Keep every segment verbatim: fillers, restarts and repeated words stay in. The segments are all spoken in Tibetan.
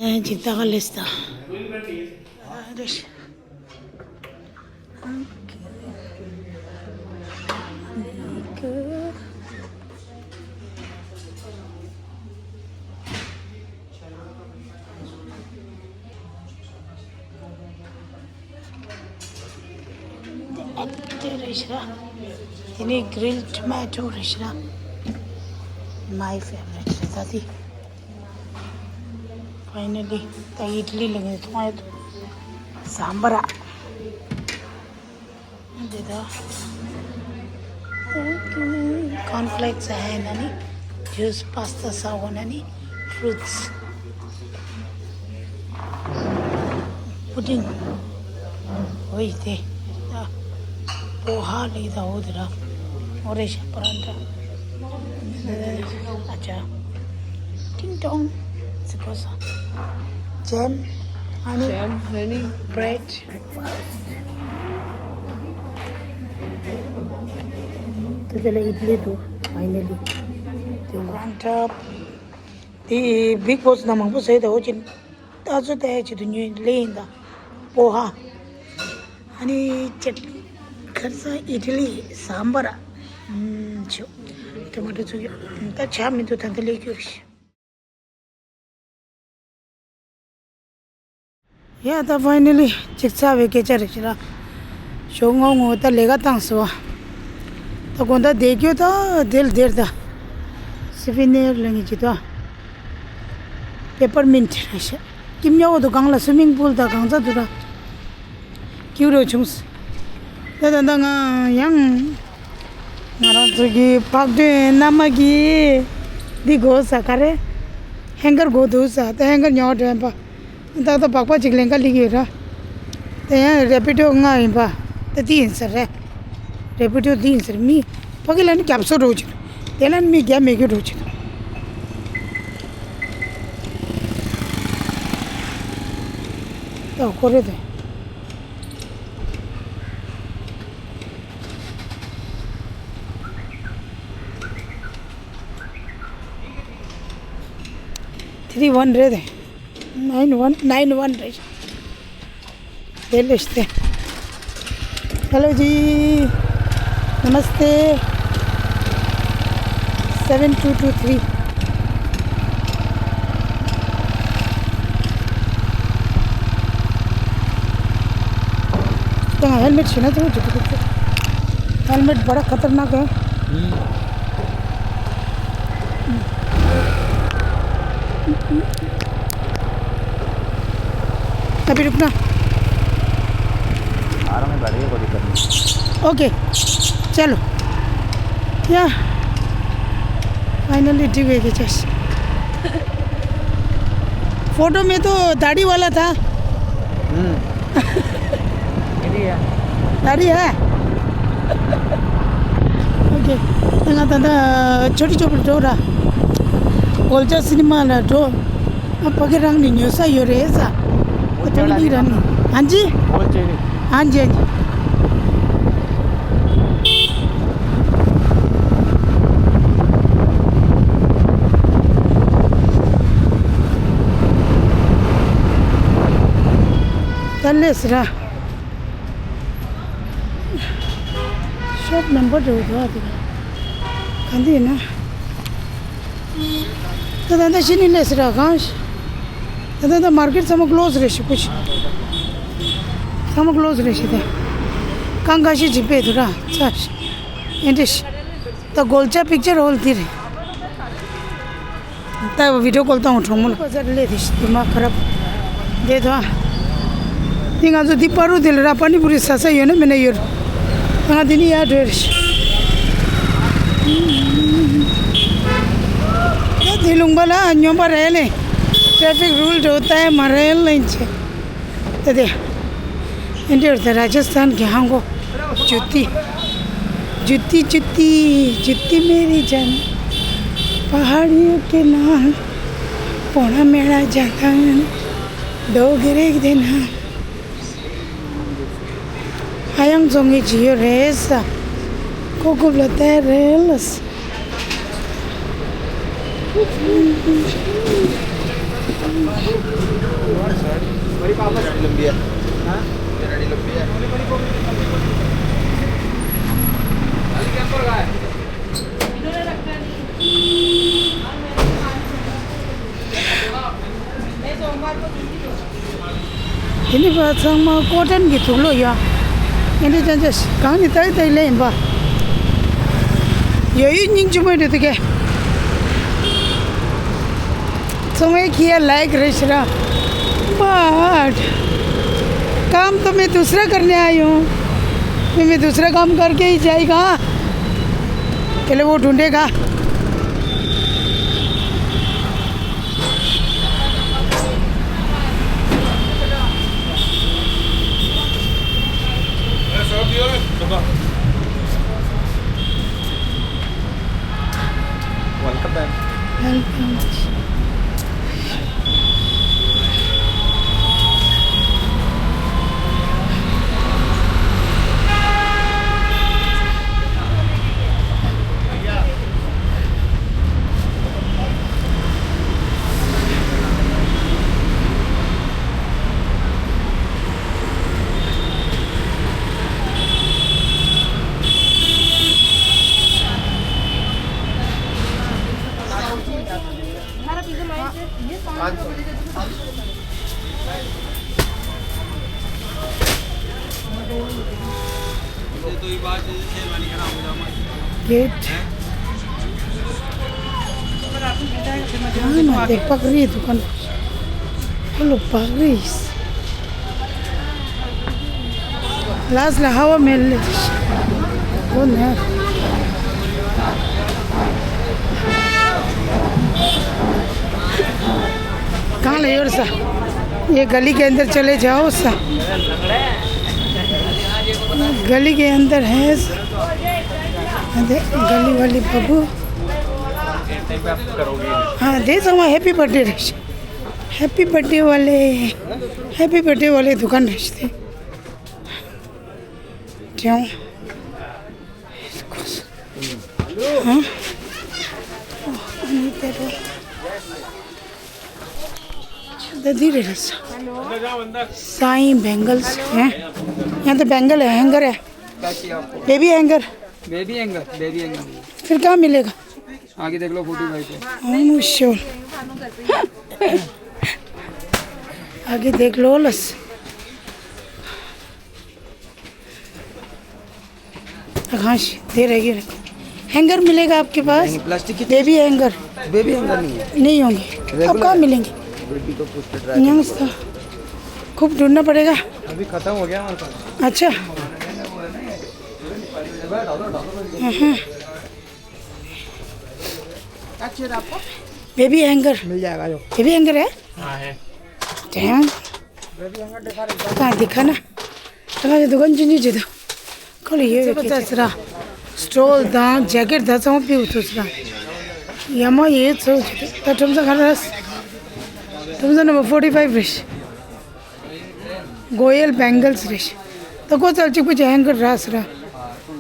ཅིག་ལྟ་ག་ལེས་ད། འདི་ཨེ་ཏི་རེད་ཤག་དེ་ནས་grilled tomato རེད་ཤག My favorite རེད་ད་དེ། Finally ད་ཨི་ཏི་ལི་ལ་ངས་མཐོང་ཡ་འདུག་སམ་བར་ར། འདི་ད་cornflakes ཨ་ཡ་ན་ནི་juice pasta ས་འོ་ན་ནི་fruits pudding འོ་ཡི་དེ་ད་པོ་ཧ་ལི་ད་འོ་དེ་ར་འོ་རེ་ཤ་པ་ར་འདྲ་ཨ་ཅག Ding dong. It's supposed to. Jam, honey, Jam, honey. Bread. དེ་ལ་ཨི་ཏི་ལི་འདུག finally. དེ་on top. དེ་big boss ན་མང་པོ་ཟས་ད་འོ་ཅིན་ད་ཚོ་ད་ཡ་ཅི་དུ་ཉོས་ལེ་ཡིན་ད་པོ་ཧ། ཨ་ནི་ཅིག་ཁར་ས་ཨི་ཏི་ལི་སམ་བར་ར། ཨུམ་ཆུ། tomato ཚུགས་ཡོད། ད་ཆ་མི་འདུག་ད་འདི་ལས་སྐྱོ་ཤི། ཡ་ད་finally ཅིག་ཚར་བའི་སྐད་ཆ་རེད་ཤི་ར། ཞོགས་ངོ་ངོ་ད་ལས་ཀ་བཏང་སོ། ད་དགོང་ད་བསྡད་རྒྱུ་ད་དེར་དེར་ད། སི་ཕི་ནེར་ལ་ངེས་ཀྱི་ད། Peppermint རེད་ཤག་སྐྱིབས་ཉོ་བོ་དུ་གང་ལ་swimming pool ད་གང་ཚ་དུ་ད། སྐྱིབས་རོ་བྱུང་། ད་ད་ད་ང་ཡང་། ང་རང་ཚོ་གི་ཕག་གྲུ་མནའ་མ་གི་འདི་དགོས་ས་ག་རེ། ཧེང་གར་དགོས་འདུག་ས་ད་ཧེང་གར་ཉོ་འགྲོ་ཡིན་པ། ཏག་ཏག་པགས་པ་ཅིག་ལེན་ག་སླེབས་ཡོད་ར། དེ་ཡང་རེ་པི་ཏོ་ལྔ་ཡིན་པ། ད་འདི་ཡིན་ས་རེད། རེ་པི་ཏོ་འདི་ཡིན་ས་རེད་མི། ཕ་གི་ལ་ནི་རྒྱབ་སོ་འགྲོ་གི་འདུག་དེ་ལ་ནི་མི་རྒྱབ་མེད་གི་འགྲོ་གི་འདུག་ད་ཁོ་རེ་དེ། Three one རེད་དེ། Nine one, nine one རེད། དེ་ལས་ཏེ། Hello जी। नमस्ते। Seven two two three। ད་ང་ཧེལ་མེད་བྱས་ན་ཚོ་ཅིག་ཅིག་ཅིག་ཧེལ་མེད་बड़ा खतरनाक है। हम्म। अभी रुकना। आ रहा हूँ, गाड़ी को दिक्कत नहीं। ओके, चलो। या, finally ड्यू के चेस। फोटो में तो दाढ़ी वाला था। हम्म। यही है। दाढ़ी है। ओके। ང་ད་ལྟ་ཆོ་ཏི་ཆོ་པར་འགྲོ་ར། གོལ་ཅ་སི་ནི་མ་ལ་འགྲོ། ཨ་ཕ་གི་རང་ནི་ཉོ་ས་ཡོད་རེད་ས། ཨ་ཕ་གི་རང་ནི། ཧན་ཇི། ཧན་ཇི། ཧན་ཇི། ད་ལེས་ར། ཤོབ་ནམ་བར་འགྲོ་འགྲོ་བ་དེ་ག་འདི་ཡིན་ན། ད་ད་ད་ཤི་ནི་ལས་སི་ར་གང་ཤི། ད་ད་ད་མར་ཀེཊ་ཚང་མ་ཀློ་སི་རེད་ཤི་ཀུ་ཤི། ཚང་མ་ཀློ་སི་རེད་ཤི་དེ། གང་ག་ཤི་ཅིག་པེ་དུ་ར་ཚ་ཤི། ཨེ་འདྲ་ཤི། ད་གོལ་ཅ་པིག་ཅར་ཧོལ་དེ་རེད། ད་བི་ཌིའོ་ཀོལ་བཏང་གྲོགས་མོ་ལ། པ་ཛར་ལས་དེ་ཤི་དུ་མ་ཁ་རབ། དེ་དང་། དེ་ང་ཚོ་དེ་པ་རུ་དེ་ལ་ར་པ་ནི་པུ་རི་ཟ་ས་ཡོད་ན་མེད་ན་ཡོད། ང་དེ་ནི་ཡར་འགྲོ་རེད། ད་དེ་ལུང་པ་ལ་སྨྱོན་པ་རེད་ལེ། ཊེ་ཕིག་རུལ་འགྲོ་ད་ཡ་མ་རེད་ལེ་ཆེ། ད་དེ། ཨིན་ཌི་ཡར་ད་ར་ཇ་སི་ཐན་གི་ཧང་གོ། ཇུ་ཏི། ཇུ་ཏི་ཇུ་ཏི། ཇུ་ཏི་མེ་རི་ཇན། པ་ཧ་ཌི་ཡོ་ཀེ་ན། པོ་ན་མེ་ར་ཇན་ཐན། དོ་གེ་རེ་གེ་དེ་ན། ཧ་ཡང་ཚོང་གི་ཇི་ཡོ་རེ་ས། ཁོ་ཀུབ་ལ་ཏེ་རེ་ལ་ས། बड़ी पापा गाड़ी लंबी है। हाँ? गाड़ी लंबी है। དེ་ནི་བ་ཚང་མ་ཀོ་ཊོན་གྱི་དུག་ལོག་ཡ། ཨེ་འདྲ་ཅན་ཅན་གང་ནི་ཏའི་ཏའི་ལེ་ཡིན་པ། ཡོད་ཡོད་སྙིང་རྗེ་མོ་འདྲ་འདུག་གས། ཚོང་བའི་ཁྱི་ཡ་ལའིག་རེ་ཤི་ར། But काम तो मैं दूसरा करने आई हूँ। मैं, मैं दूसरा काम करके ही जाएगा। पहले वो ढूंढेगा। Welcome back. Welcome. गेट। हाँ, ना, देख, पकड़ी है दुकान। वो लोग पकड़ी। लास्ट ला हवा मेल ले। वो ना। कहाँ ले और सा? ये गली के अंदर चले जाओ सा। गली के अंदर है सा। अरे, गली वाली बाबू। हाँ, दे दो, happy birthday rush. Happy birthday वाले, हैप्पी बर्थडे वाले दुकान रश थे। क्यों? हाँ? दादी रे रस। साईं बैंगल्स हैं। यहाँ तो बैंगल है, हैंगर है। क्या चाहिए आपको? Baby hanger. Baby hanger, baby hanger. फिर कहाँ मिलेगा? आगे देख लो, फोर्टी फाइव पे। I'm not sure. आगे देख लो लस। हाँ, दे रह गए। हैंगर मिलेगा आपके पास? नहीं, प्लास्टिक की। Baby hanger. बेबी हैंगर नहीं है। नहीं होंगे। अब रेगुलर कहाँ है। मिलेंगे? बेबी को पूछ के ट्राई यहाँ करो। से खूब ढूंढना पड़ेगा। अभी खत्म हो गया हमारे पास। अच्छा। हाँ, हाँ। क्या चाहिए आपको? Baby hanger. मिल जाएगा जो। बेबी हैंगर है? हाँ, है। डैम। बेबी हैंगर दिखा रहे हैं। कहाँ दिखा ना? कहाँ से दुकान चुनी जी तो? कल ये पचास रा। स्टोल दा, जैकेट दा, सब पीऊ तो सरा। यमा ये सब तो तुम से घर रस। तुम से नंबर फोर्टी फाइव रिश। गोयल बैंगल्स रिश। तो को चल चुप जाएंगे रास रा।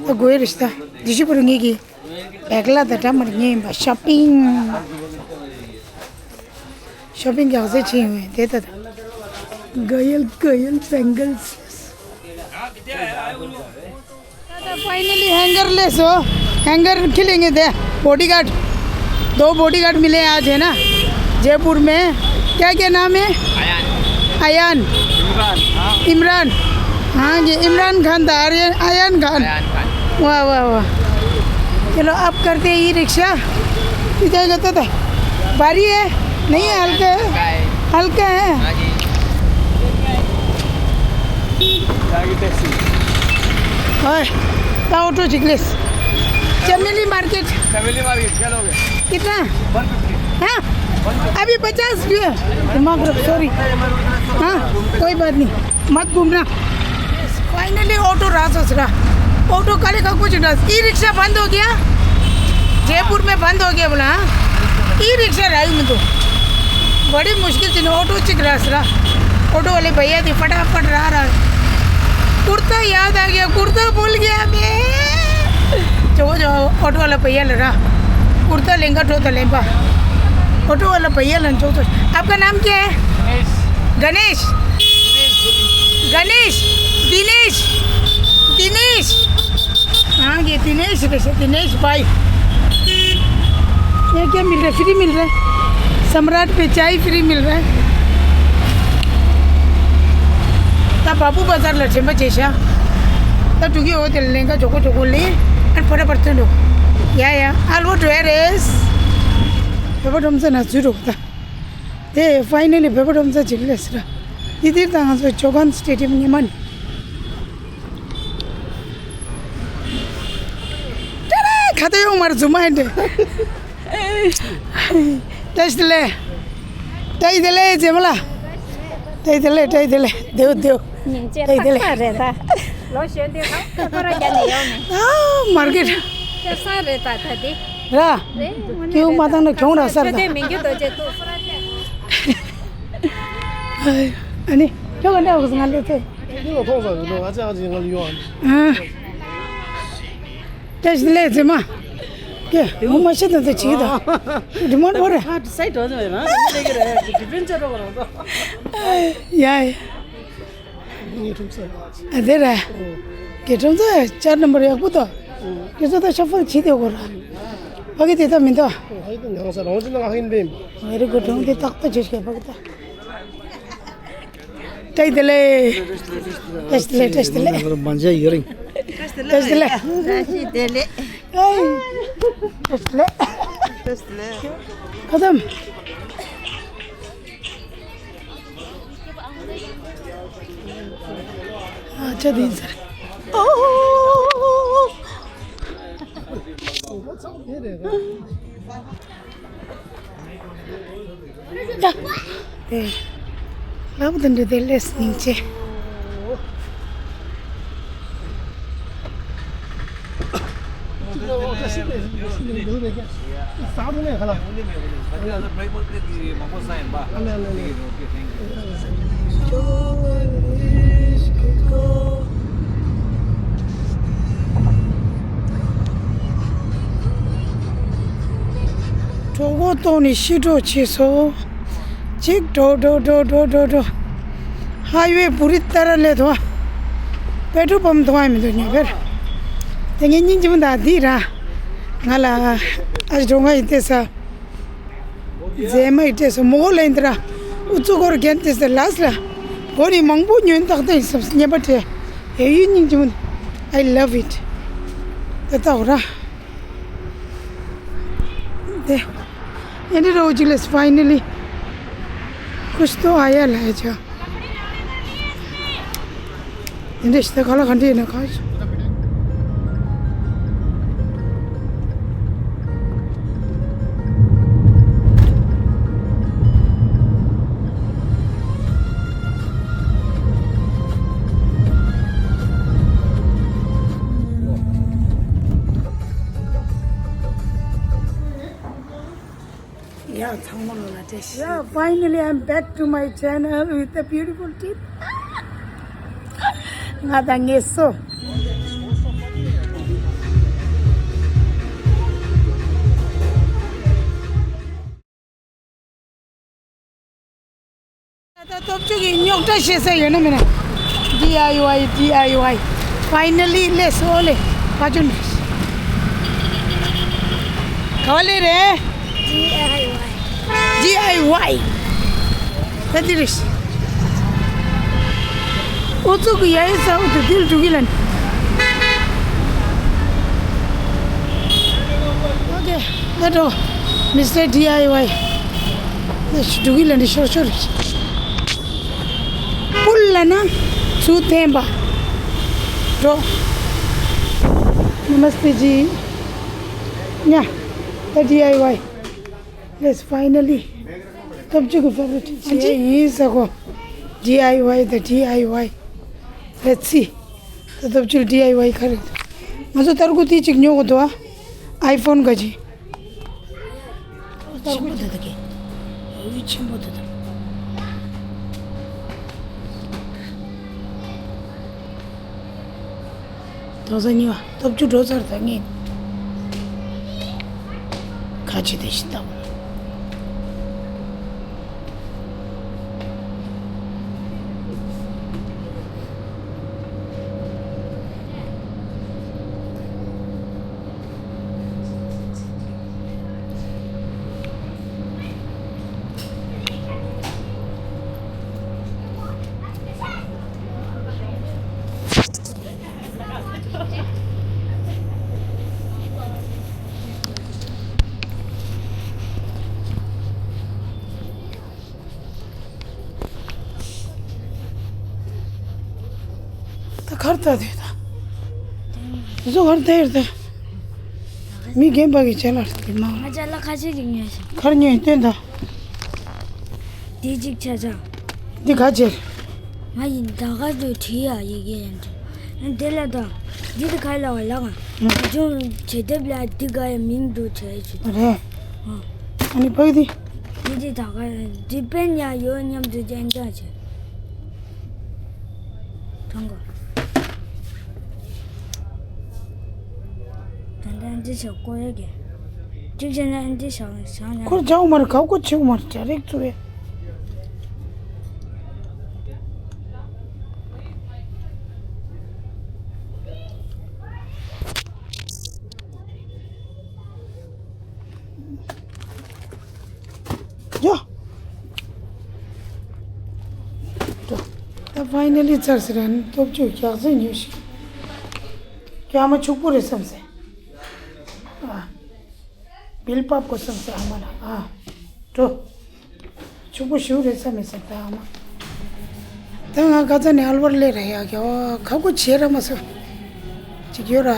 तो गोयल रिश्ता। जिशी पुरंगी की। Pekla da da mar ngi ba shopping. Shopping ya ze chi we de da. Goyal goyal bangles. Finally hanger ले सो। Hanger खिलेंगे दे। बॉडीगार्ड। दो बॉडीगार्ड मिले आज, है ना? जयपुर में। क्या क्या नाम है? अयान। अयान। इमरान। हाँ जी, इमरान खान था, आर्यन, अयान खान। अयान खान। वाह, वाह, वाह। चलो, अब करते हैं ई रिक्शा। इधर जाता था। भारी है? नहीं है, हल्का है। हल्का है। हल्का है। हाँ जी। ओए, ता ऑटो चिकलेस। चमेली मार्केट। चमेली मार्केट, चलोगे? कितना? One fifty. हाँ? अभी पचास रुपये। दिमाग रख, सॉरी। हाँ, कोई बात नहीं। मत घूमना। फाइनली ऑटो रहा ससुरा। ऑटो करे का कुछ ना। ई रिक्शा बंद हो गया। जयपुर में बंद हो गया बोला, हाँ? ई रिक्शा रही मैं तो। बड़ी मुश्किल से ऑटो चिक रहा ससुरा। ऑटो वाले भैया थे, फटाफट रहा रहा। कुर्ता याद आ गया, कुर्ता भूल गया मैं। जो, जो ऑटो वाला भैया ले रहा। कुर्ता लेंगा, ठो तो लेंगा। ऑटो वाला भैया लंचो तो। आपका नाम क्या है? गणेश। गणेश। गणेश। दिनेश। दिनेश। हाँ, ये दिनेश, कैसे दिनेश भाई। ये क्या मिल रहा है? फ्री मिल रहा है। सम्राट पे चाय फ्री मिल रहा है। ད་བ་པུ་བ་ཛར་ལ་དྲན་པ་བྱེད་ཤག་ད་འགྲོ་གི་ཡོད་དེ་ལེན་ཀ་ཇོ་ཀོ་ཇོ་ཀོ་ལེན། ཨན་ཕོ་ཏ་པར་ཐོན་འགྲོ། ཡ་ཡ། ཨལ་བོ་ཌོ་ཡ་རེས། བོད་པ་ཁྲོམ་ས་ན་འཛུལ་འགྲོ་ད། དེ་ཕའི་ནལ་ལི་བོད་པ་ཁྲོམ་ས་ཅིག་སླེབས་ཟེར། དེ་དེར་ད་ང་ཚོ་ཇོ་ཁན་སི་ཊེ་ཌི་ཡམ་ཉི་མ་ནི། ཏྲ་རེ་ཁ་ཏ་ཡོང་མར་རྫུན་མ་ཡིན་ཏེ། བཀྲ་ཤིས་བདེ་ལེགས། བཀྲ་ཤིས་བདེ་ལེགས་རྗེས་མ་ལ། བཀྲ་ཤིས་བདེ་ལེགས། བཀྲ་ཤིས་བདེ་ལེགས། བདེའུ་བདེའུ། ཉིན་བྱེད་བཀྲ་ཤིས་བདེ་ལེགས། ཏག་ཏག་རེད་ད། ལོ་གཞོན་དུས་ཧང་ཁོ་ཁོ་ར་རྒྱ་ནས་ཡོང་ནས། ཨ་མར་ཀེ་ཊི། སྐྱབས་སང་རེད་ད་ད་དེ། ར། རེད་དངོས་གནས་ཀྱེའུ་རེད་མ་ད་བཏང་ན་གྱོང་རག་སར་ད། ཆོས་དེ་མི་འགྱུར་རྡོ་རྗེ་ཏུ། ཨ་ནི་ཁྱོད་ག་འདྲ་འོག་ང་ལོ་ཚེ། ཁྱོད་ལ་ཐོག་ས་ཡོད་ནོ་ང་ཚེ་ཨ་ཅེ་ང་ལ་ཡོང་ཨ། བཀྲ་ཤིས་བདེ་ལེགས་རྗེས་མ། ཀྱེ་ངོ་མ་ཤེས་ད་ད་ཅིག་ད། རི་མོན་པོ་རེད། ཧ་ཌི་སའི་ཌི་འགྲོ་ནི་མེད་ན་ལས་ཀྱི་རེད། ཌི་ཕེན་ཅར་རོ་བ་རང་ད། ཡ་ཡ། ངའི་ཁྲོམ་ས། ཨ་དེ་རེད། ཀྱེ་ཁྲོམ་ས་ཅར་ནམ་བར་ཡག་པོ་ད། ཀྱེ་ཚོ་ད་ཤ་ཕག་ཆི་དེ་གོ་ར། ཕ་གི་དེ་ད་མི་ད། ཧ་ཡི་ད་ཉང་ས་རང་ཅི་ན་ང་ཧ་ཡིན་པས། མེ་རི་གོ་གྲོང་དེ་ཏག་ཏག་བྱེད་ཤེས་ཕ་གི་ད། བཀྲ་ཤིས་བདེ་ལེགས། བཀྲ་ཤིས་བདེ་ལེགས། བཀྲ་ཤིས་བདེ་ལེགས། མ་མཇལ་ཡོད་རིང་། བཀྲ་ཤིས་བདེ་ལེགས། བཀྲ་ཤིས་བདེ་ལེགས། ཨའི། བཀྲ་ཤིས་བདེ་ལེགས། བཀྲ་ཤིས་བདེ་ལེགས། ཁ་དམ། ཨ་ཅག་དེ་ཡིན་ཟེར། ཨོ། ད། དེ། ལབ་དུ་འདྲི་དེ་ལས་སྙིང་རྗེ། གྲོད་ཁོག་ལྟོགས་ནས་ཤི་གྲོགས་བྱས་སོ། གཅིག་འགྲོ་འགྲོ་འགྲོ་འགྲོ་འགྲོ་འགྲོ། ཧའི་ཝེ་བུ་རི་ཏ་ར་ལས་ཐོ། པེ་ཊྲོལ་པམ་མཐོང་ཡ་མི་འདུག་ཉོ་ཕེར། དེ་ངས་སྙིང་རྗེ་མོ་དང་འདི་ར། ང་ལ་ཨ་ཞེ་འགྲོ་ང་ཡི་ཏེ་ས། མཛེས་མ་ཡི་ཏེ་ས་མོ་ལ་ཡིན་ཏེ་ར། ཨུ་ཚུགས་སྐོར་རྒྱན་ཏེ་ས་ལ་སི་ལ། འོ་ནི་མང་པོ་ཉོན་ཏག་ཏག་ཡིན་སམ་སྙན་པ་དྲན། ཡ་ཡུལ་སྙིང་རྗེ་མོ། I love it། དེ་ལྟ་འོ་ར། དེ། ཨེ་འདྲ་རོ་ཅིག་ལས་finally कुछ तो आया ལ་ཡ་ཅག་དེ་འདྲ་ཞིག་ད་ག་ལ་ག་འདྲ་ཡིན་ན་ག་ཞིག་ཡ་ཚང་མ་ལོ་ལ་བཀྲ་ཤིས། Yeah, finally I'm back to my channel with a beautiful team. ང་དང་ངེད་སོ། ད་ལྟ་སྟོབས་ཆུ་གི་རྙོག་དྲ་བཤད་ས་ཡོད་ན་མེད་ན། ཌི་ཨའི་ཝའི། ཌི་ཨའི་ཝའི། Finally let's all ཕ་ཆུ་ནས་ག་བ་ལས་རེད། ཌི་ཨའི་ཝའི། ད་འདི་རེད། ཨོ་ཙོ་གི་ཡ་ཡི་ས་འོ་དེ་འདིར་འགྲོ་གི་ལན། ཨོ་ཀེ། ད་འགྲོ། མི་སི་ཊར་ཌི་ཨའི་ཝའི། ད་ཞུ་འགྲོ་གི་ལན་འདི་ཤོར་ཤོར་རེད། པུལ་ལ་ན་ཚུལ་བསྟན་པ། འགྲོ། Namaste ji. ཉ། ད་ཌི་ཨའི་ཝའི། Yes, finally. སྟོབས་ཆུ་གི་ཕེ་བ་རི་ཊི་ཅི་ཡིན་ས་གོ། ཌི་ཨའི་ཝའི་དང་ཌི་ཨའི་ཝའི། Let's see. ད་སྟོབས་ཆུ་ལ་ཌི་ཨའི་ཝའི་ག་རེ་འདུག་ང་ཚོ་ཏར་ཀུ་དེ་གཅིག་ཉོ་གི་འདུག་ཨ། ཨའི་ཕོན་ག་ཅི། ཏར་ཆེན་པོ་དེ་དག་གི། ཡུལ་ཆེན་པོ་དེ་དག་དོ་ས་ཉི་བ་སྟོབས་ཆུ་འགྲོ་ཚར་ད་ངས། ཁ་ཆེ་དེ་ཞིག་ལྟ་བུ། གར་ལྟ་དེ་ད། དེ་ཚོ་གར་ལྟ་ཡོད་ད། མི་རྒན་པ་གི་ཅ་ལག་དེ་མ། ང་ཅ་ལག་ཁ་ཤས་ཅིག་ཉོས་ཤིག་གར་ཉོས་སྟོན་ད། དེ་གཅིག་ཆ་ཆ། འདི་ག་ཅེར། ང་ཡིན་ད་ག་དུ་བྲིས་ཡ་ཡི་གེ་ཡན་དུ། དེ་ལ་ད། འདི་དུ་ཁ་ལ་བ་ལ་ག་དེ་ཅུང་བྱེད་ཐབས་ལ་འདི་ག་ཡ་མིང་དུ་བྱས་ཤིག་རེད། ཨ་ནི་ཕ་གི་དེ། འདི་དེ་ད་ག་འདི་པན་ཡ་ཡོད་མཉམ་དུ་ཅན་ཅ་བྱས། ཐང་གོ། ད་ལྟ་འདི་ཆ་བཀོད་ཡོད་ཀྱི། གཅིག་བྱས་ན་འདི་བཞག་བཞག་ན། ཁོར་བྱའོ་མར་ག་བཀོད་ཆེའོ་མར་ཅ་རིག་ཚུ་བས། ཡ། ད་ཕའི་ནལ་ལི་ཚར་ཟེར་ཡ་ནི་སྟོབས་ཆུ་ཞག་ཚེ་ཉོས་ཤིག་ཁྱོད་ཨ་མ་ཕྱུག་པོ་རེད་བསམ་སེ། ཨ། བིལ་པབ་གོ་བསམ་སེ་ཨ་མ་ལ་ཨ། འགྲོ། ཕྱུག་པོ་ཞིག་རེད་བསམ་མི་སེ་ད་ཨ་མ། ད་ང་ཁ་ཚ་ནས་ཨལ་བར་ལས་ར་ཡག་གི་ཨོ་ཁ་ཁོ་བྱེད་ར་མ་སོ། ཅིག་ཡོད་ར།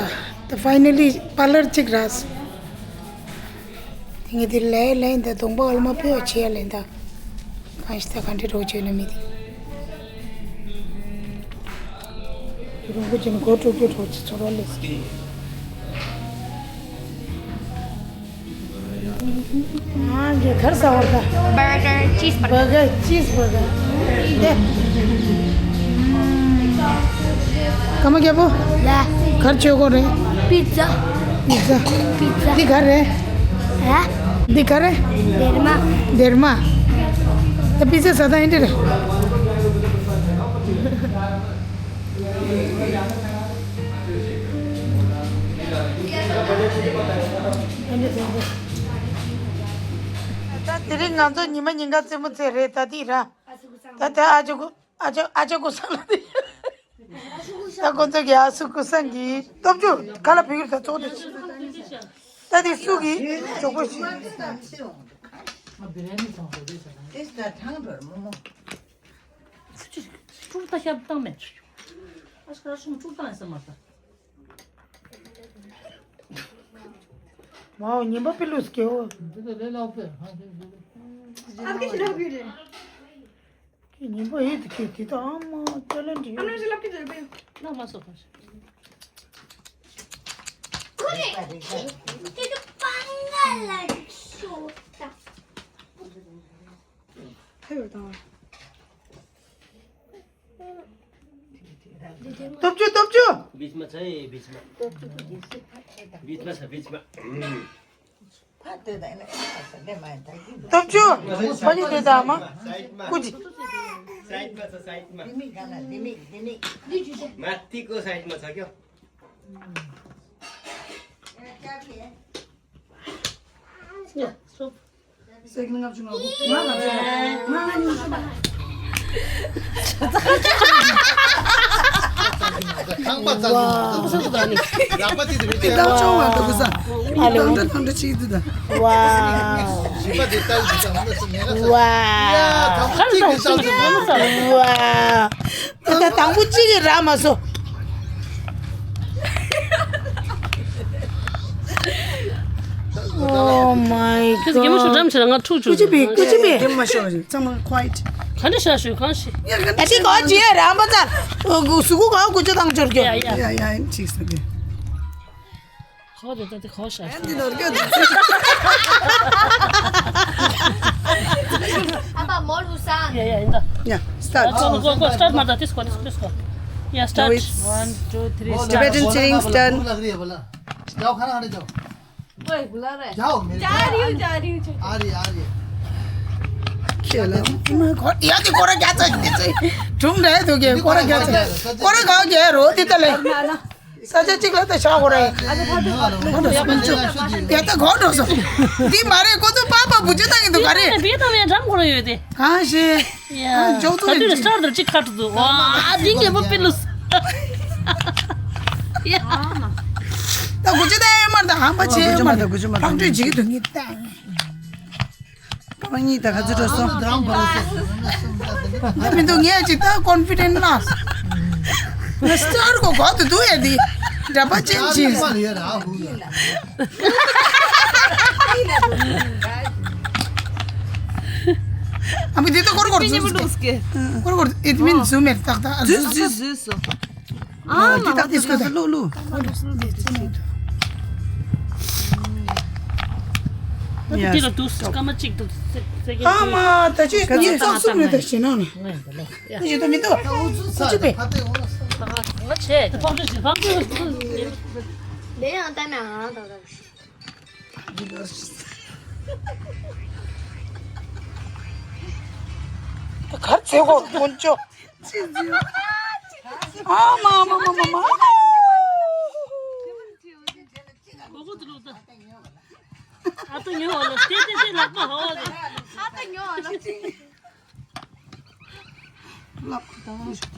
ད་ཕའི་ནལ་ལི་པར་ལར་ཅིག་ར་སོ། དེ་ངས་དེ་ལས་ལས་འདི་གདོང་པ་ཨོལ་མ་ཕེ་བ་བྱེད་ཡ་ལས་འདི། གང་ཞིག་ད་ག་འདྲི་རོགས་བྱས་ན་མི་དེ། དེ་རོང་པོ་བྱས་ན་སྒོ་དཀྲུག་རྒྱུ་རོགས་བྱེད་ཚོར་བ་ལས་སོ། ཨ་གི་གར་ཟ་བར་ད། Burger, cheeseburger. བར་གར་ཅིས་བར་གར། དེ། ཀརྨ་རྒྱལ་པོ། ལ། གར་ཆོས་གོ་རེད། པི་ཛ། པི་ཛ། པི་ཛ། འདི་ག་རེད། ཨ། འདི་ག་རེད། སྡེར་མ། སྡེར་མ། ད་པི་ཛ་ཟ་ད་ཨེ་འདྲ་རེད། ད་དེ་རིང་ང་ཚོ་ཉི་མ་ཉིན་ག་རྩེད་མོ་རྩེ་རེད་ད་དེ་ར། ད་དེ་ཨ་ཅོ་གོ་ཨ་ཅོ་ཨ་ཅོ་གོ་ས་ལ་དེ། ད་ཁོ་ཚོ་གི་ཨ་སུ་ཀུ་སང་གི་སྟོབས་ཆུ་ཁ་ལ་བུ་ཡུར་ད་ཙོག་དེ། ད་དེ་སུ་གི་ཇོག་པོ་ཞིག་ཨ་བི་ར་ནི་ཚང་ཁོ་དེ་ས་དང་། དེ་ས་ཐང་བར་མོ་མོ། སུ་ཅི་ཕྲུག་ད་ཤབ་བཏང་མེད་ཚུ། ཨ་ཤ་ར་སུ་མ་ཕྲུག་བཏང་ཡ་ས་མ་ས། མའོ་ཉིན་པ་པི་ལུས་སྐྱེ་བོ། འདི་ལ་ལེ་ལ་ཕེ། ཨ་ཀི་ཤི་ར་བི་རེ། ཁྱེད་ཉིན་པ་ཡིད་དུ་ཁྱེད་དེ་ད་ཨ་མ་ཅ་ལན་འདྲི། ཨ་ནུ་ཞིག་ལབ་ཀྱི་འདུག་པས། ལབ་མ་སོ་ཁ་ཤ། ཁོ་རེ། ཁྱེད་ཀྱི་པང་ང་ལ་ཤོག་ད། ཧེ་བར་དང་། སྟོབས་ཆུ་སྟོབས་ཆུ། བིས་མ་ཚ་ཡེ་བིས་མ། བིས་མ་ཚ་བིས་མ། ཕ་དེ་དང་ནི་ཨ་ས་ལེ་མ་ཡིན་ད་ཡིན། སྟོབས་ཆུ། ཕ་གི་དེ་དང་མ། སའིད་མ། ཀུ་ཅི། སའིད་མ་ཚ་སའིད་མ། དེ་མིག་ག་ན་དེ་མིག་དེ་མིག་མ་ཏི་ཀོ་སའིད་མ་ཚ་ཀྱོ། ཡ་སོ། སེག་ནི་ལྔ་བཅུ་ང་དགུ། ང་ལྔ་བཅུ། ང་ལྔ་ཉི་ཤུ་པ། ཁང་པ་ཙམ་ཞིག་མི་འདུག་རགས་པ་ཅིག་ཏུ་མི་ཁྱེད་ལྟ་ཆུང་བ་འདུག་གི་ས། ཨ་ལེ། ཏང་ཏ་ཏང་ཏ་ཅིག་འདུག་ད། ཝའོ། བཞི་པ་དེ་ལྟ་ཞིག་ཙམ་འདུག་ཟེར་ངས་ལ་ཟེར། ཝའོ། ཡ་དང་པོ་གཅིག་གིས་ལྟ་ཟེར་ངས་ལ་ཟེར། ཝའོ། ད་དང་པོ་གཅིག་གིས་རག་མ་སོང་། Oh my god. ཁྱེད་ཀྱི་མ་ཤོག་འགྲམ་ཆེ་ལ་ང་ཐུག་ཆུ། ཀུ་ཅི་པི་ཀུ་ཅི་པི། མ་ཤོག་རེད་ཚང་མ་quiet། ག་འདྲ་ཤ་ཤོད་གང་ཤི། ད་ཅི་གོ་ཅི་ར་མ་ཙར། གཟུགས་གོ་ཀུ་ཅི་དང་འབྱོར་གྱི། ཡ་ཡ་ཡ་ཡ་ཅིག་སོ་གི། གོ་དེ་ད་དེ་གོ་ཤ་ཤོད། འདི་ནོར་གྱི་འདུག་ཨ་པ་མོལ་བུ་སང་། ཡ་ཡ་ཡིན་ད། Yeah, start. གོ་གོ་གོ་start མ་ད་དེ་སྐོར་དེ་སྐོར། Yeah, start. Now it's one, two, three, start. Tibetan singing style. जाओ खाना खाने जाओ। ओए बुला रहा है। जाओ मेरे जा रही हूँ, जा रही हूँ। आ रही है, आ रही है। खेला। मैं को या की कोरा क्या चाहिए? तुम रहे तो क्या? कोरा क्या चाहिए? कोरा गाँव क्या है? रोती तले। सजे चिकला तो शाह हो रहा है। या तो घोट हो सो। दी मारे को तो पापा बुझे था कि तू करे। ये तो ये ड्रम को ये दे। कहाँ से? ཡ། ད་དུས་སྟར་དུ་གཅིག་ཁ་ཐུག་ཏུ། ཝ། ཨ་དེ་ངེས་པོ་པི་ལུས། ཡ། ད་གུ་ཅི་ད་ཡེ་མར་ད་ཧམ་པ་ཆེ་མར་ད་གུ་ཅི་མར་ཕག་གྲུས་ཇི་གི་དུ་ངེས་ད། ཀ་མ་གཉིས་ད་ག་ཚོད་འགྲོ་སོང་། ད་མི་འདུག་ངས་ཅིག་ད་confident ལ། སྟར་གོ་གོ་དུ་དུ་ཡ་དི། འདྲ་པ་ཅན་ཅི། ཨ་མི་དེ་ད་ཀོར་ཀོར་ཙུ་ཀོར་ཀོར་ཨེ་མིན་ཛུམ་མེར་ཏག་ཏག་ཨ་ཛུ་ཛུ་ཛུ་སོ། ཨ་དེ་ཏག་ཏིས་ཀོ་ད་ལུ་ལུ། ཡ། དེ་ལ་དུ་སྐར་མ་གཅིག་ཏུ་ཚེ་ཚེ་གེ། ཨ་མ་ད་ཅི་ངའི་ཙག་སུབ་རེད་ད་ཤི་ན་ན། ད་ཅི་ད་མི་འདུག་ད་ཅི་པེ། ང་ཆེ། ཕག་གྲུ་ཞིག་ཕག་གྲུ། ལས་ཡང་ལྟ་ན་ཨང་ད་ད། ད་གར་ཚེ་གོ་དཀོན་མཆོག་ཨ་མ་མ་མ་མ་མ། གོ་གོ་དུ་ལོ་ད། ཨ་ཏོ་ཉོ་བ་ལ་ཏེ་ཏེ་ཏེ་ལག་པ་ཧ་བ་ལ། ཨ་ཏོ་ཉོ་བ་ལ་ཏེ། ལག་པ་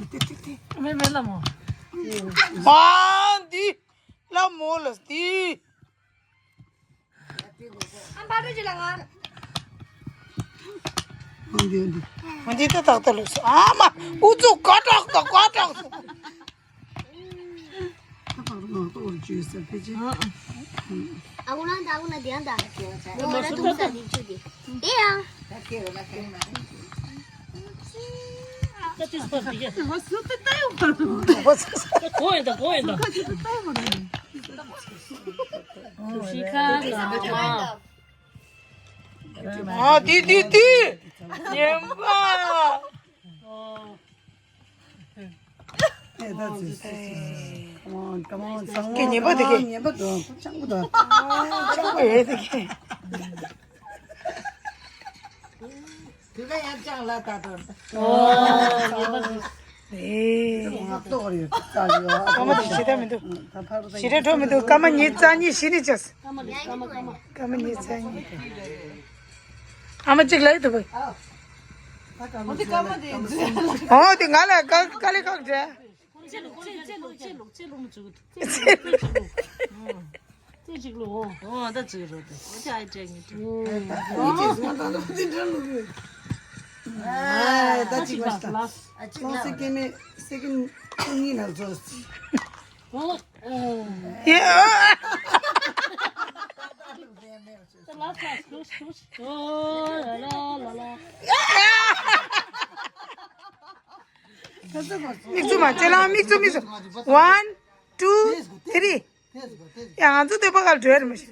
ད་ཏེ་ཏེ་ཏེ། མེ་མེ་ལ་མོ། མ་འདི་ལ་མོ་ལ་སྟི། ཨ་ཕ་རུ་ཅི་ལ་ང་། འདི་འདི། འདི་ཏག་ཏག་ལུགས་སུ་ཨ་མ་ཨུ་ཚུགས་ཀ་དྲག་ཏོ་ཀ་དྲག་ཏོ། ད་བར་ང་ཏོག་རུ་བཅོས་ཟེར་ཕལ་ཆེར། ཨ་ཁུ་ན་ད་ཨ་ཁུ་ན་དེ་ཡང་ད། ང་ད་དུང་ས་དེ་བཅུ་དེ། དེ་ཡང་། ད་ཏིས་པར་དེ་ཡ། ང་སུ་ཏི་ཏ་ཡོང་བར་འདུག་ད་གོ་ཡོད་ད་གོ་ཡོད་ད། ཁ་ཅིག་ཏི་ཏ་ཡོང་བར་འདུག་ཤི་ཁ་ལ་མ། ཨ་དེ་དེ་དེ། ཉན་པ། ཨོ། ཨེ་ད་ཙི་ཙི་ཙི། Come on, come on, སྐད་ཉན་པ་དེ་གས། ཉན་པ་དང་སྤྱང་པོ་དང་། སྤྱང་པོ་ཡོད་དེ་གས། དེ་ལ་ཡང་སྤྱང་ལ་ད་དོར། ཨོ་ཉན་པ་དེ། ཨེ། ང་ལྟོགས་རེད་རྩ་ཡོད། སྐར་མ་དེ་ཞེ་དྲག་མི་འདུག་ད་ཕར་ཞེ་དྲག་འགྲོ་མི་འདུག་སྐར་མ་ཉི་ཤུ་རྩ་གཉིས་ཤི་ནི་ཅེས། སྐར་མ་ཉི་ཤུ་རྩ་གཉིས། ཨ་མ་གཅིག་ལ་ཡི་དུ་བ། ཨོ་དེ་ང་ལ་ཀ་ཀ་ལི་ཁག་འདྲ། ཅེ་ལུག་ཅེ་ལུག་ཅེ་ལུག་ཅེ་ལུག་ཅེ་ལུག་མི་བྱུང་། ཅེ་ལུག་ཅེ་ལུག་ཨོ་ཨ་ད་ཅིག་རོ་དེ་ཨོ་ཅེ་ཨའི་ཅེ་ངི་ཏུ། ཨ་ད་ཅིག་ལ་ལ་ཨ་ཅིག་ལ་ལ་ལ་སེ་ཀེན་མེ་སེ་ཀེན་ཉི་ན་ཟོ། ཨོ། ཡ། མིག་བཙུམ་མ་ཅེ་ལ་མིག་བཙུམ་མིག་བཙུམ། One, two, three. ཡ་ང་ཚོ་སྟོད་པ་ག་ལ་འགྲོ་ཡ་རེད་མ་ཤེས།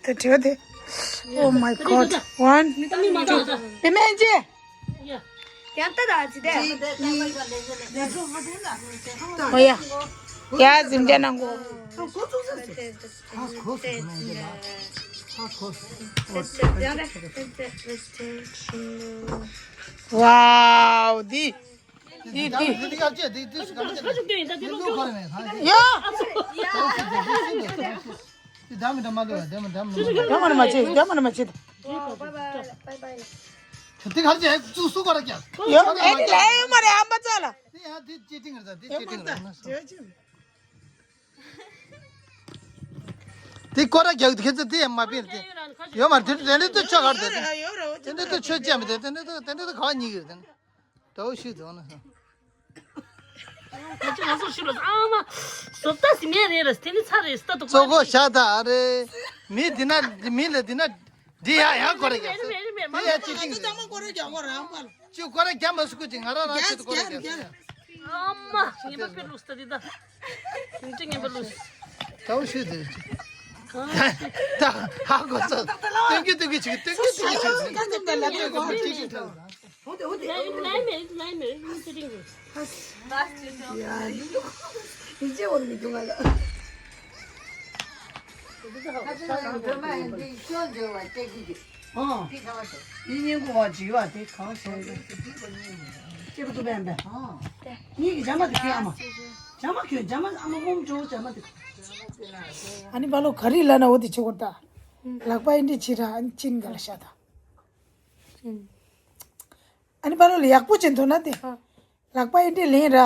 ད་དྲི་བ་དེ། Oh my god. One, two, three. པེ་མེན་ཅེ། ཡང་ལྟ་དང་ཅི་སྟེ། ཨོ་ཡ། ཡ་གཟིམ་རྒྱ་ནང་གོ། Wow, འདི། འདི་འདི། ཡ། ད་མ་ན་མ་ཅེ། ད་མ་ན་མ་ཅེ། དེ་གར་ཅེ་ཙུ་སུ་གར་ཀྱ། ཡ་ཨེ་ནི་ལ་ཡོད་མ་རེད་ཨམ་པ་ཙ་ལ། དེ་ཡང་དེ་ཅེ་ཏིང་རེད་ད་དེ་ཅེ་ཏིང་རེད། དེ་སྐོར་ར་རྒྱག་དུས་ཁྱེད་ཚོ་དེ་ཡང་མ་པིན་དེ། ཡོད་མ་རེད་དེ་དེ་འདྲ་དུ་ཆོ་གར་དེ། དེ་འདྲ་དུ་ཆོ་ཅེ་མི་དེ་དེ་འདྲ་དུ་དེ་འདྲ་དུ་ག་བ་གཉིས་ཀྱི་དེ། ད་འུ་ཤི་དོ་ན། ད་ཅི་ང་ཚོ་ཤི་ལ་ཨ་མ། བཟོ་ལྟ་ཟི་མེད་རེད་ར་དེ་ནི་ཚ་རེད་ལྟ་འདུག་གཙོ་གོ་ཤ་ད་ཨ་རེ། མི་འདི་ན་མི་ལ་འདི་ན་འདི་ཡ་ཡ་སྐོར་ར་རྒྱག་ས། དེ་ཡ་ཅི་ཅིང་རེད། ཅི་སྐོར་ར་རྒྱག་མ་སུ་ཀུ་ཅིག་ང་ར་ར་ཆེད་དུ་སྐོར་ར་རྒྱག་ས། ཨ་མ་ངན་པ་དཔེ་ལུས་ལྟ་འདི་ད། ཡིན་གཅིག་ངན་པ་ལུས། ད་འུ་ཤི་དེ། ད་ཧ་གོ་ཚ། སྟོན་གི་སྟོན་གི་ཅིག་སྟོན་གི་སྟོན་གི་ཅིག་ད་ད་ད་ལ་ད་གོ་ཅི་ཅིག་ད། ཧོ་དེ་ཧོ་དེ། ལའི་མེ་ལའི་མེ་ལའི་མེ་ཏི་རིང་། ཡ་ཡི་ཡི་ཅེ་འོ་མི་འདུག་ང་ལ། ཁ་ཆེ་ན་ཡང་དོན་མ་ཡིན་དེ་ཁྱོད་འཇོལ་བ་སྐྱེ་གི་འདུག་ཨང་། དེ་ག་བ་ཞོག་དེ་སྙིང་པོ་བ་བྲིས་བ་དེ་གང་བྱས་ན། སྐྱེ་བ་ཏུ་བན་བན། ཨང་། གཉིས་ཀྱི་ཇ་མ་དེ་ཁྱོད་ཨ་མ། ཇ་མ་ཁྱོད་ཇ་མ་ཨ་མ་ཧོམ་འཇོག་ཇ་མ་དེ། ཨ་ནི་བ་ལོ་ག་རི་ལ་ན་འོ་དེ་ཆེ་གོ་ད། ལག་པ་ཨིན་དྲི་ཆི་ར་ཨ་ནི་ཅིན་ག་ལ་ཤ་ད། ཨ་ནི་བ་ལོ་ལ་ཡག་པོ་ཅིན་ཐོ་ན་དེ། ལག་པ་ཨིན་དྲི་ལེན་ར།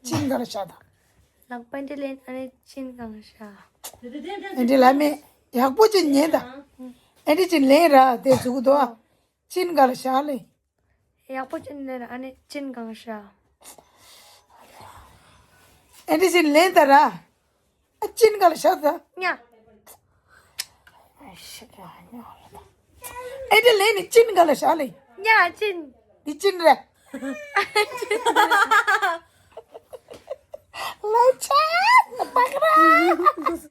ཅིན་ག་ལ་ཤ་ད། ལག་པ་ཨིན་དྲི་ལེན་ཨ་ནི་ཅིན་ག་ལ་ཤ། ཨིན་དྲི་ལ་མེ་ཡག་པོ་ཅིན་ཉན་ད། ཨིན་དྲི་ཅིན་ལེན་ར་དེ་ཟུག་དོ། ཅིན་ག་ལ་ཤ་ལེ། ཡག་པོ་ཅན་ལེན་ཨ་ནི་ཅིན་གང་ཤ། ཨེ་འདྲི་ཅིན་ལེན་ད་ར། ཨ་ཅིན་ག་ལ་ཤ་ད། ཉ། ཨེ་འདྲི་ལེན་ནི་ཅིན་ག་ལ་ཤ་ལེ། ཉ་ཅིན། འདི་ཅིན་རེད། ལེ་ཆེ་ན་པ་ཀ་ར།